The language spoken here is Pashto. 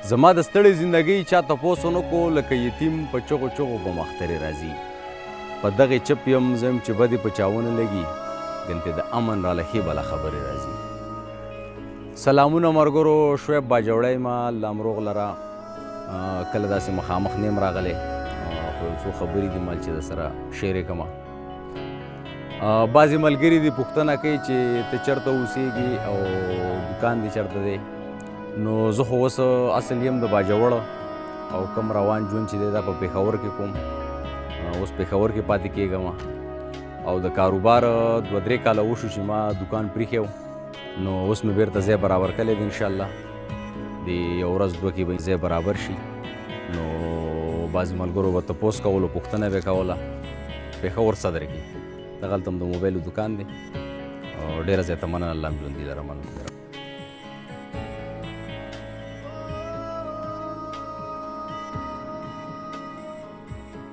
زما د ستړې زندګۍ چا تپوس ونه کو، لکه یتیم په چغو چغو به مخترې راځي. په دغې چپ یم زه یم چې بدې په چا ونه لګي، ګنتې د امن راله ښې بله خبرې راځي. سلامونه مرګرو، شعیب باجوړی ما، الله مو روغ لره. کله داسې مخامخ نیم راغلی، خو یو څو خبرې دي مال چې در سره شیر یې کړم. بعضې ملګري دي پوښتنه کوي چې ته چېرته اوسېږي او دکان دې چېرته دی. نو زه خو اوس اصل یم د باجوړ، او کوم روان ژوند چې دی دا په پېښور کې کوم. اوس پېښور کې پاتې کېږم، او د کاروبار 2-3 کاله وشو چې ما دکان پرېښی و. نو اوس مې بېرته ځای برابر کړی دی، انشاءالله د یو ورځ دوه کې به ځای برابر شي. نو بعضې ملګرو به تپوس کولو، پوښتنه به یې کوله. پېښور صدر کې دغلته هم د موبایلو دکان دی. او ډېره زیاته مننه، الله مو ژوندي لره. مننه.